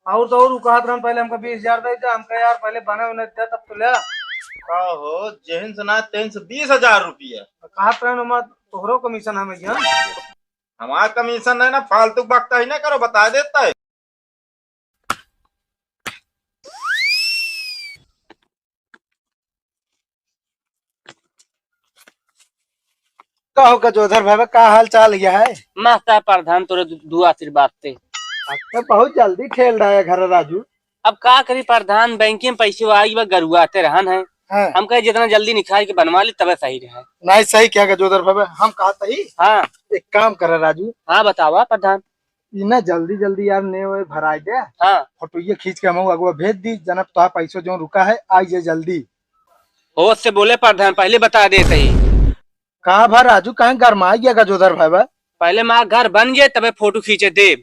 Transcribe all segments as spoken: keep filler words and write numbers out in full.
और तो और उ कहत रहन, "पहले हमका बीस हजार दे दे।" हमका यार पहले बने उन्हें दे, तब तो ले। का हो, जेहन से ना तेहन से बीस हजार रुपया। कहत रहन, "हमार तोहरो कमीशन हमें ज्ञान।" हमार कमीशन नहीं ना, फालतू बकता ही ना करो, बता देता है। का हो गजोधर भाई, का हाल चाल यह है? मस्त है प्रधान, तोरे दु-, दुआ आशीर्वाद से। अब तो बहुत जल्दी ठेल रहा है घर राजू। अब का करी प्रधान, बैंक में पैसे आई बा, गरुआते रहन है। हाँ। हम कहे जितना जल्दी निकाल के बनवा ली तबे सही रहे। नहीं, सही क्या गजोधर भाई, हम कहत ही। हाँ। एक काम कर राजू। हाँ बतावा प्रधान। ई ना जल्दी जल्दी यार ने ओए भराई दे। हाँ। फोटोइया खींच के हम अगुआ भेज दी, जनब तोहार पैसो जौन रुका है, आई जाए जल्दी। होश से बोले प्रधान, पहले बता देते ही। का भा राजू, काहे गरमाई गया गजोधर भाई बा? पहले माँ घर बन जाए तबे फोटो खींचे देब।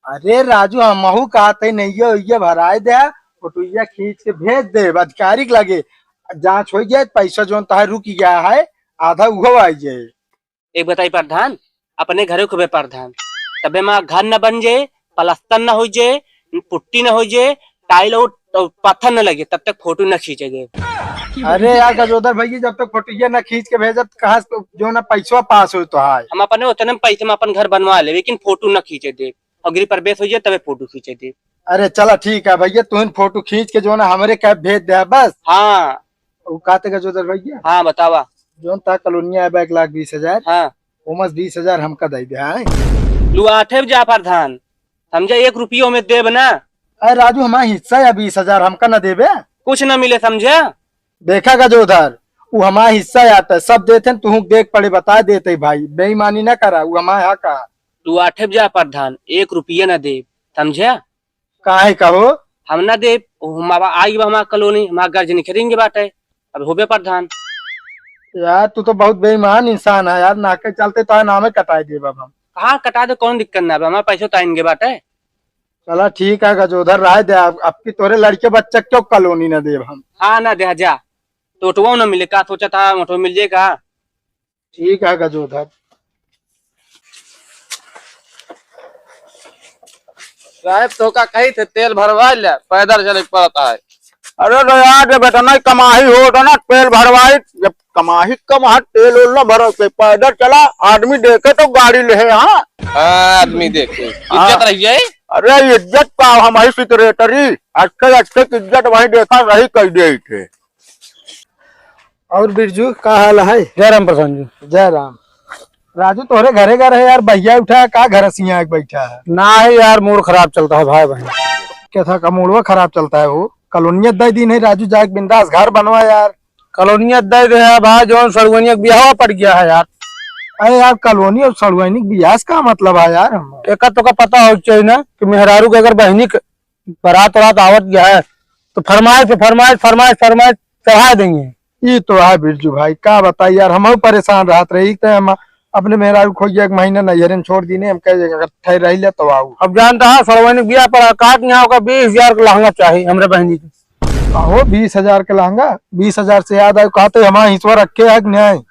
अरे राजू, हमहू कहते नहीं, ये, ये भराई दे, फोटोइया खींच के भेज देब, आधिकारिक लगे। जाँच हो जाए, पैसा जौन तोहार रुक गया है, आधा उहो आई जाए। एक बताई प्रधान, अपने घरे खूबे प्रधान, तबे माँ घर न बन जाए, प्लास्टर न हो जाए, पुट्टी न हो जाए, टाइल और, और पत्थर न लगे, तब तक फोटो न खींचे दे। अरे यार गजोधर भैया, जब तक फोटोइया न खींच के भेजब, कहाँ से जो ना पैसवा पास हो तो है। हम अपने उतने पैसे में अपन घर बनवा ले, लेकिन फोटो न खींचे दे, और गृह प्रवेश हो जाए तबे फोटो खींचे दे। अरे चला ठीक है भैया, तुहन फोटो खींच के जो ना हमरे कैब भेज दे बस। हाँ। उ कहते गजोधर भैया। हाँ बतावा। जौन ता कॉलोनिया है बा एक लाख बीस हजार। हाँ। ओमस बीस हजार हमका दे दे, हाँ। लुआठे जा प्रधान, समझा, एक रुपयो में देब ना। अरे राजू, हमारा हिस्सा है बीस हजार, हमका ना देबे? कुछ ना मिले, समझा? देखा गजोधर, उ हमारा हिस्सा आता है, सब देते हैं, तुहू देख पड़े, बता देते भाई, बेईमानी ना करा, उ हमारा हक है। लुआठे जा प्रधान, एक रुपया ना देब, समझा? काहे का हो? हम ना देब, उ हम अब आई बा हमार कॉलोनी, हमार गर्ज निखरिंगे बाटे, अब होबे प्रधान। यार, तू तो बहुत बेईमान इंसान है यार, नाके चलते तो नामे कटाई देब अब हम। हाँ, कटा दे, कौन दिक्कत ना बा, हमार पैसो तो आइनगे बाटे। चला ठीक है गजोधर, रह दे, अब, अब की तोरे लड़के बच्चा क्यों कॉलोनी ना देब हम। हाँ, ना दे, जा, तो ऑटो ना मिले का, सोचा था ऑटो मिल जाए का। ठीक है गजोधर। साहब, तोका कही थे तेल भरवा ले, पैदल चले के पड़ता है। अरे तो यार, जब इतना ही कमाही हो तो ना तेल भरवाई, जब कमाही कमाहा तेल उल ना भरो के पैदल चला, आदमी देखे तो गाड़ी ले, हाँ। हाँ, आदमी देखे, हाँ। इज्जत रह जाए। अरे इज्जत का हमारी सिक्रेटरी, अच्छे अच्छे की इज्जत वहीं देखा रही कह दे थे। और बिरजू, का हाल है? जय राम प्रधान जी। जय राम। राजू, तोहरे घरे घर है यार, भैया उठा है, का घर सिया एक बैठा है? ना है यार, मूड खराब चलता है भाई बहन। क्या था का मूडवा खराब चलता है वो? कॉलोनिया दे दिन है राजू, जाके बिंदास घर बनवा यार। कॉलोनिया दे दे है भाई, जौन सड़ुआनिया के बियाहवा पड़ गया है यार। अरे यार, कॉलोनी और सड़ुआनी के बियाह से का मतलब है यार? हम एका तो का पता हो चाहिए ना कि मेहरारू के अगर बहनी के बारात वारात आवत गया है, तो फरमाइश पे फरमाइश, फरमाइश, फरमाइश चढ़ा देंगे। ई तो है बिरजू भाई, का बताई यार, हमहू परेशान रहत रही, तो हम अपने मेहरारू खोइया एक महीना नैहरे में छोड़ दीने, हम कहे, "अगर ठहर रही ले तो आऊ।" अब जानता है, सड़वैनिक बियाह पर काट यहाँ होगा, बीस हजार का लहंगा चाहिए हमरे बहनी के। कहो, बीस हजार का लहंगा? बीस हजार से याद आयो, कहते हमारा हिस्सा रखे है कि नहीं?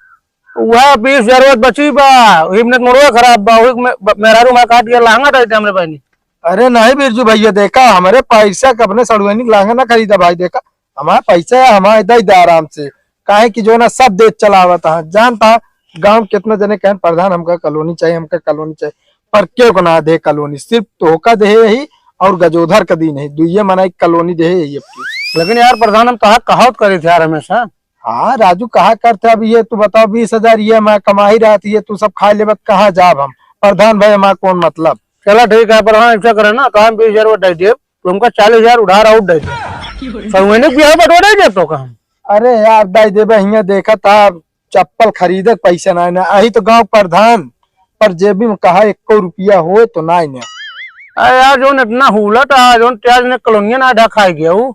वह बीस हजार बची बा, वही में मोड़वा खराब बा, वही में ब-, मेहरारू मार काट के लहंगा दे दे हमरे बहनी। अरे नहीं बिरजू भैया, देखा, हमरे पैसा के अपने सड़ुआनी के लहंगा ना खरीदा भाई, देखा, हमारा पैसा है, हमारा दे दे आराम से, काहे कि जो ना सब देश चलावत है, जानता है, गाँव में कितना जने कहन, "प्रधान, हमका कॉलोनी चाहिए, हमका कॉलोनी चाहिए," पर केहू को ना दे कॉलोनी, सिर्फ तोहका दे यही और गजोधर का दीन है, दुइये मनाई कॉलोनी दे यही अब की। लेकिन यार प्रधान, हम तोहार कहावत करे थे यार हमेशा। हाँ राजू, कहा करते अब ये तू बताओ, बीस हजार ये मैं कमाई रहती है, तू सब खा लेबे, कहाँ जाब हम? प्रधान भाई हमारा कौन मतलब? चला ठीक है प्रधान, ऐसा करे ना, तो हम बीस हजार वो दे देब, तो हमका चालीस हजार उधार और दे दे। सड़ुआनी बियाह बटोरे दे तो का हम। अरे यार, दे देबे, हियाँ देखा था, चप्पल खरीदे के पैसा ना, ना, अही तो गाँव प्रधान, पर जेबी में कहा एको रुपया होए तो ना, ना। अरे यार, जोन इतना हुलट आ, जोन प्याज ने कॉलोनिया ना ढा खाई गया ऊ।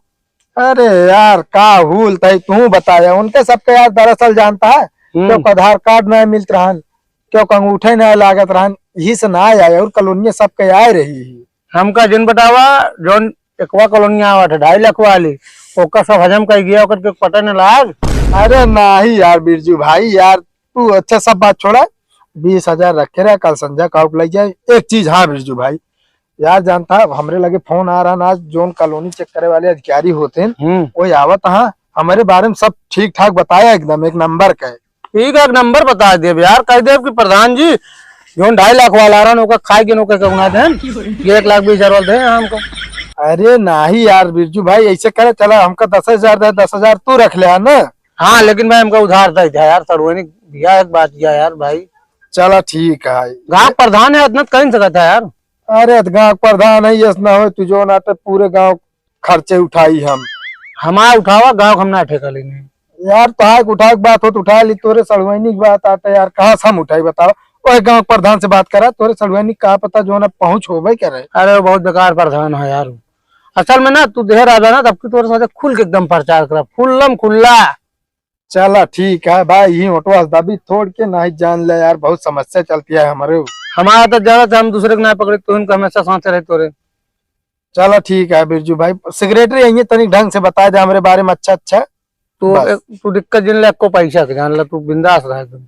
अरे यार, का हुलत है, तू बताया, उनके सबके यार दरअसल जानता है, हम्म। क्यों आधार कार्ड ना मिलत रहन, क्यों अंगूठे ना लागत रहन, यही से ना आए, और कॉलोनिया सबके आए रही है। हमका जिन बतावा, जौन एकवा कॉलोनी आवत है, ढाई लाख वाली, ओकर सब हजम कर गया, ओकर के पता न लाग। अरे नाही यार बिरजू भाई, यार तू अच्छा सब बात छोड़ा, बीस हजार रखे रहा, कल संझा का ले जाए। एक चीज हाँ बिरजू भाई, यार जानता है, हमरे लगे फोन आ रहा ना, आज जोन कॉलोनी चेक करे वाले अधिकारी होते हैं, हम्म। वो आवत हाँ, हमारे बारे में सब ठीक ठाक बताया, एकदम एक नंबर का है। ठीक है, एक नंबर बता देब यार, कह देब कि प्रधान जी, जोन ढाई लाख वाला आ रहा ना, ओका खाए के, ओका कहूँ ना देन, ये एक लाख बीस हजार वाला दे हमको। अरे नहीं यार बिरजू भाई, ऐसे करे चला, हमका दस हजार दे, दस हजार तू रख ले ना। हाँ, लेकिन भाई हमका उधार दे दे यार, सड़ुआइनी दिया एक बात किया यार भाई। चला ठीक है। गाँव प्रधान है, इतना तो कह नहीं सकता यार। अरे तो गाँव प्रधान है, ये ना हो तू जो ना तो पूरे गाँव खर्चे उठाई हम। हमारा उठावा, गाँव हम ना ठेका लेने। यार तो हाक उठा के बात हो तो उठा ली, तोरे सड़ुआइनी की बात आटे यार, कहाँ से हम उठाई बताओ? ओए गाँव प्रधान से बात करा, तोरे सड़ुआइनी का पता जो ना पहुँच होबे करे। अरे वो बहुत बेकार प्रधान है यार। असल में ना तू देह राजा ना, तब की तोरे साथे खुल के एकदम प्रचार करा, खुल्लम खुल्ला। चला ठीक है भाई, यही ओटवा से दबी थोड़ के नहीं जान ले यार, बहुत समस्या चलती है हमारे। हमारा तो जरूरत है, हम दूसरे को ना पकड़े, तो इनका हमेशा साथ रहे तोरे। चला ठीक है बिरजू भाई, सेक्रेटरी यही तनिक ढंग से बता दे हमारे बारे में अच्छा अच्छा। तू बस। एक, तू दिक्कत जिन ले, को पैसा के जान ले, तू बिंदास रह तू।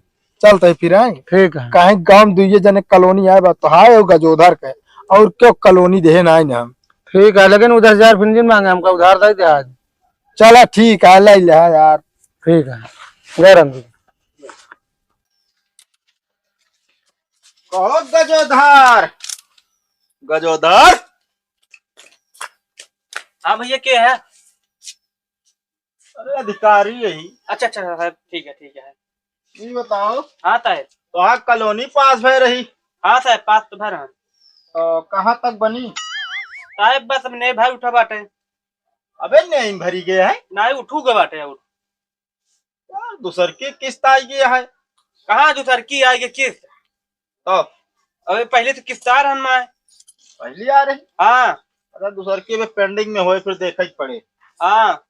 चलते फिर आए। ठीक है। काहे गाँव में दुइये जने कॉलोनी आए बा, तो हाय वो गजोधर के, और क्यों कॉलोनी देहे ना आए ना हम। ठीक है, लेकिन वो दस हजार फिर जिन मांगे, हमका उधार दे दे आज। चला ठीक है, ले ले यार। ठीक है, गरम जी। कहो गजोधर, गजोधर। हाँ भैया, के है? अरे अधिकारी यही। अच्छा अच्छा साहब, ठीक है ठीक है। ये बताओ। हाँ साहब। तो हाँ कॉलोनी पास भय रही। हाँ साहब, पास तो भर हम। तो कहाँ तक बनी? साहब बस अब नहीं भर उठा बाटे। अबे नहीं भरी गए है। नहीं उठू गए बाटे और। यार दूसर की किस्त आई गई है। कहाँ दूसर की आई गई किस्त? तो अबे पहले तो किस्त आ रहन माए। पहली आ रही? हाँ। अरे दूसर की अबे पेंडिंग में होए, फिर देखे के पड़े। हाँ।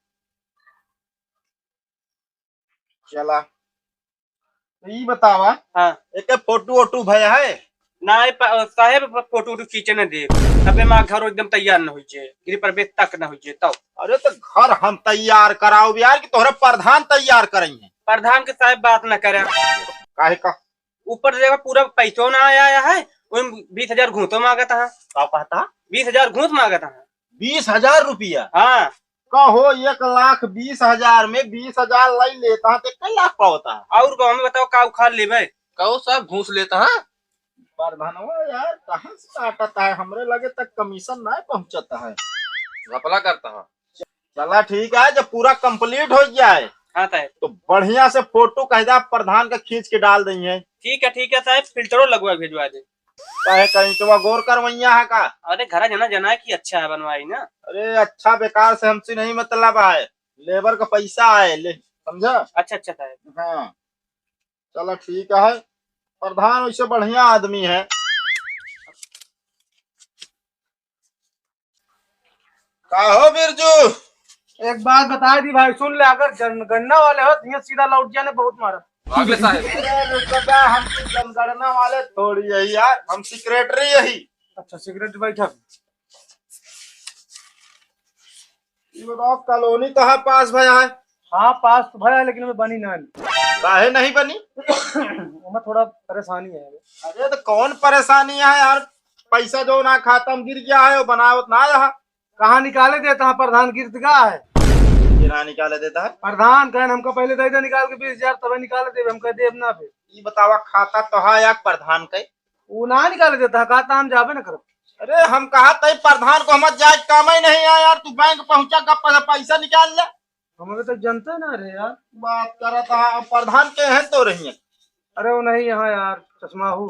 चला, तो ई बतावा। हाँ। एक फोटो वोटो भय है? ना, ए प-, साहेब, प-, फोटो वोटो खींचे न दे। अबे माँ घरो एकदम तैयार न होइजे, गृह प्रवेश तक न होइजे, तब। अरे तो घर हम तैयार कराओ यार, कि तोहरे प्रधान तैयार करई है? प्रधान के साहेब बात न करे। काहे का? ऊपर से देखा, पूरा पैसो ना आया, आया है, वही बीस हजार घूसो मांगत है। का कहता? बीस हजार घूस मांगत है। बीस हजार रुपया? हाँ। कहो, एक लाख बीस हजार में बीस हजार लाई लेता है, तो कै लाख पावता है? और को हमें बताओ, का उखाड़ लेबे? कहो साहब, घूस लेता है? प्रधानवा यार, कहाँ से काटता है? हमरे लगे तक कमीशन नहीं पहुँचता है। घपला करता है। चला ठीक है, जब पूरा complete हो गया है, हाँ साहब। तो बढ़िया से फोटो कह दे, प्रधान का खींच के डाल देंगे। ठीक है, ठीक है साहब, फिल्टरो लगवा के भिजवा दे। काहे कहीं तो गोर करवैया है का? अरे घरा जना जना है कि अच्छा है बनवाई ना। अरे अच्छा बेकार से हमसे नहीं मतलब है, लेबर का पैसा है, ले, समझा? अच्छा अच्छा साहब। हाँ चला ठीक है, प्रधान वैसे बढ़िया आदमी है। का हो बिरजू? एक बात बता दी भाई, सुन ले, अगर जन-, गन्ना वाले हो तो यहाँ सीधा लौट जाने, बहुत मारा। भाग ले साहब। अरे रुक जा, हम तो जनगणना वाले थोड़ी है यार, हम सेक्रेटरी यही। अच्छा, सेक्रेटरी बैठक। ये बताओ, कॉलोनी तो है पास भया है? हाँ, पास तो भया है, लेकिन हमें बनी ना। काहे नहीं बनी? हमें थोड़ा परेशानी है। अरे तो कौन परेशानी है यार, पैसा जो ना खाता में गिर गया है, वो बनावत ना रहा। कहाँ निकाले देता है प्रधान, गिरत का है? ये ना निकाले देता है? प्रधान कहन हमका पहले दे दे निकाल के बीस हजार, तबे निकाले देबे, हम कह देब ना फिर। ई बतावा, खाता तो है या प्रधान के? वो ना निकाले देता है, कहता हम जाबे ना करब। अरे हम कहा तई प्रधान को, हम जाए काम ही नहीं है यार, तू बैंक पहुंचा, गप से पैसा निकाल ले। हमें तो जनते ना रहे यार। बात करत है, अब प्रधान के हैं तो रही है। अरे वो नहीं यहाँ यार, चश्मा हूँ।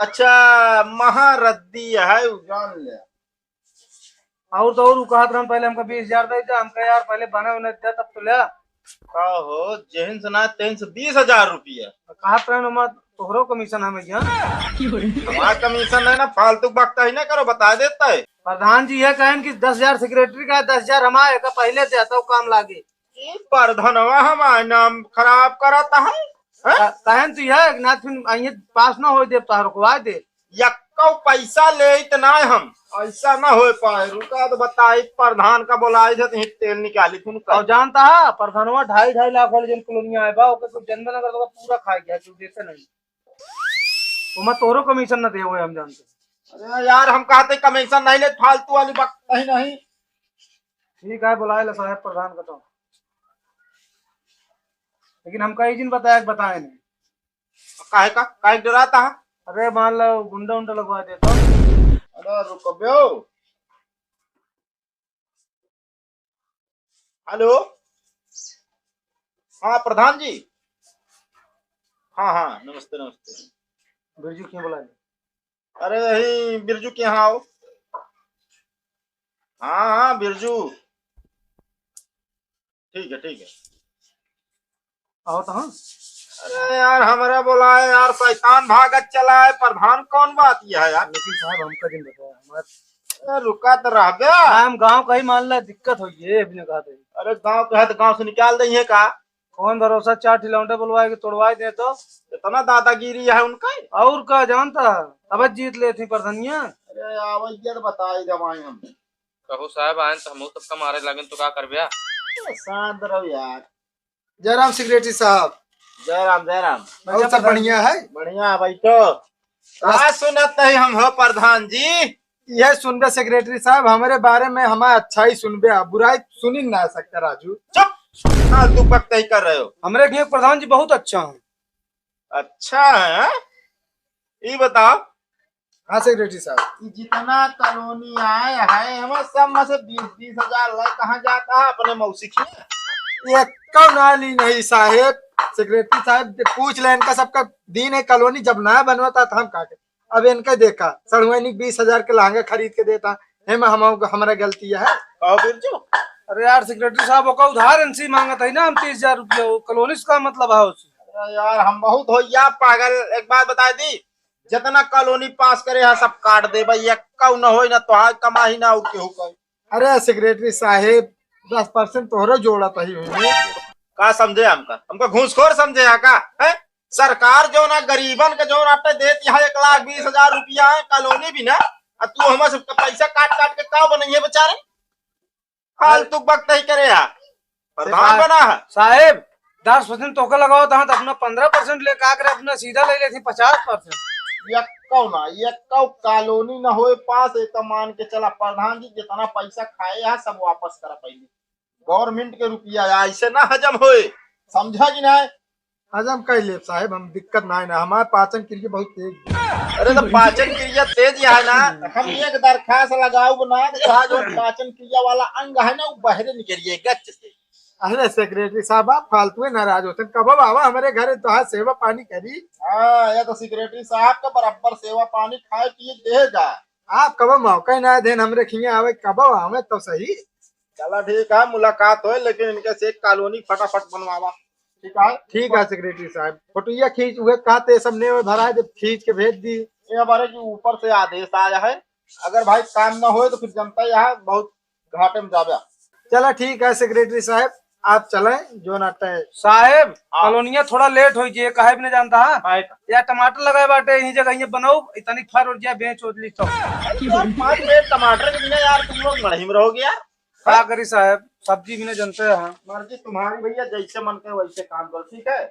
अच्छा, महारद्दी है, उ जान ले। और तो और उ कहत रहन, "पहले हमका बीस हजार दे दे।" हमका, "यार, पहले बने उन्हें दे, तब तो ले।" का हो, जेहन से ना तेहन से बीस हजार रुपया। कहत रहन, "ओमा तोहरो कमीशन हमें दिया।" हमार कमीशन है ना, फालतू बकता ही ना करो, बता देता है। प्रधान जी ये कहन कि दस हजार सेक्रेटरी का, दस हजार हमारे का पहले दे, तब काम लागे। ई प्रधनवा हमार नाम खराब करत है, हैं? क-, कहन तू यह एक नाथ फिन आइए पास ना होए देब तोहर को, आए दे। यक्को पैसा लेत ना हम, ऐसा ना होए पाए। रुका तो बताई, प्रधान का बोलाई थे, तो तेल निकाली थी उनका। और जानता है, प्रधानवा ढाई ढाई लाख वाले जन कॉलोनिया है बा, ओके तू जनता नगर तो पूरा खा गया, तू देते नहीं। ओमा तोहरो कमीशन ना दे हुए हम जानते। अरे यार, हम कहते कमीशन नहीं ले, फालतू वाली बात नहीं, नहीं। ठीक है, बुलाए ला साहेब प्रधान का तो। लेकिन हमका ई जिन बताए, बताए नहीं। काहे का, काहे के डराता है? अरे मान लो गुंडा उंडा लगवा देता। अरे रुको बे। हेलो, हाँ प्रधान जी। हाँ, हाँ, नमस्ते, नमस्ते। बिरजू क्यों बुला ले? अरे यही बिरजू के यहाँ आओ। हाँ, हाँ, बिरजू। ठीक है, ठीक है। आओ तो हाँ। अरे यार, हमरा बोला है यार, शैतान भागत चला है, प्रधान कौन बात यह है यार? लेकिन साहब, हमका दिन बताया, हमार अरे रुका तो रहबे। हम गांव का ही मान ला, दिक्कत हो ये, अभी ने कहा था। अरे गांव के है तो गांव से निकाल देंगे का? कौन भरोसा, चार ठिलौंडे बुलवाए के तोड़वाए दे तो। इतना दादागिरी है उनका। और का जानता, अब जीत लेती प्रधानिया। अरे आवाज यार, बताई दवाई हम। कहू साहब, आयन तो हमहू सबका मारे लागन, तो का करबे? ए, शांत रहो यार। जय राम सेक्रेटरी साहब। जय राम, जय राम। और सब बढ़िया है? बढ़िया है, बैठो। का सुनत है हम हो प्रधान जी? यह सुनबे सेक्रेटरी साहब, हमारे बारे में हमार अच्छा ही सुनबे, आप बुराई सुनी ना सकते राजू। चुप, फालतू बकते ही कर रहे हो। हमरे के प्रधान जी बहुत अच्छा है। अच्छा है, हाँ? ई बताओ। हाँ सेक्रेटरी साहब। ई जितना कॉलोनी आए है, हमें सब में से बीस बीस हजार ले कहाँ जाता है अपने मौसी के? ये कौन आली नहीं साहेब, सेक्रेटरी साहब, पूछ ले इनका सबका। दिन है कॉलोनी जब नया बनवाता था हम का के। अब इनका देखा, सड़ुआइनी बीस हजार के लहंगा खरीद के देता, हेमा हम, हमरा गलती है। कहो बिरजू। अरे यार सेक्रेटरी साहब, ओका उधार इनसे मांगत है ना हम तीस हजार रुपया, वो कॉलोनी से का मतलब है उससे? अरे यार, हम बहुत हो या पागल। एक बात बताई दी, जितना कॉलोनी पास करे है सब काट देबे, एक्कौ न होई ना तोहार कमाई ना और केहू का। अरे सेक्रेटरी साहेब, दस परसेंट तोहरो जोड़त ही होई। का समझे हमका? हमका घूसखोर समझे है का? हैं? सरकार जो ना गरीबन के जो ना अट्टे देत यहाँ एक लाख बीस हजार रुपया है कॉलोनी भी ना, आ तू हमार सबका पैसा काट काट के का बनइहे बेचारे? फालतू बकता ही करे यार। प्रधान बना है। साहेब, दस परसेंट तोके लगावत है तो अपना पन्द्रह परसेंट ले का करे, अपना सीधा ले लेती पचास परसेंट। यक्कौ ना, यक्कौ कॉलोनी ना होए पास, एक मान के चला प्रधान जी जितना पैसा खाए है सब वापस करा पहले। गवर्नमेंट के रुपया है, ऐसे ना हजम होए, समझा कि ना? हजम कर ले साहेब, हम दिक्कत ना है ना, हमारे पाचन क्रिया बहुत तेज है। अरे तो पाचन क्रिया तेज है ना, हम एक दरखास्त लगाओ ना, तो कहा जो पाचन क्रिया वाला अंग है ना, वो बहरे निकलिए गच से। अरे सेक्रेटरी साहब, आप फालतू ही नाराज होते हैं। कब आवा हमारे घर तो आज सेवा पानी करी। हाँ, या तो सेक्रेटरी साहब का बराबर सेवा पानी खाए पिए दे जा। आप कब मौका ही ना देन हमरे खिया आवे, कब आवे तो सही। चला ठीक है, मुलाकात होए, लेकिन इनके से एक कॉलोनी फटाफट बनवावा। ठीक है? ठीक है सेक्रेटरी साहब, फोटोया खींच, उहे कहते सब ने भरा दे, खींच के भेज दी। ये हमारे जो ऊपर से आदेश आया है, अगर भाई काम ना होए तो फिर जनता यहाँ बहुत घाटे में जावे। चला ठीक है सेक्रेटरी साहब, आप चलें जो ना तय। साहेब, हाँ। कॉलोनिया थोड़ा लेट होई जे, काहे भी नहीं जानता, हाँ? काहे का? या टमाटर लगाए बाटे, यही जगह ये बनाओ, इतनी फर और जा बेच ओच ली तो। यार, पाँच मिनट टमाटर के बिना यार तुम लोग मड़ही में रहोगे यार। का करी साहेब, सब्जी भी नहीं जानते हैं। मर्जी तुम्हारी भैया, जैसे मन करे वैसे काम करो, ठीक है?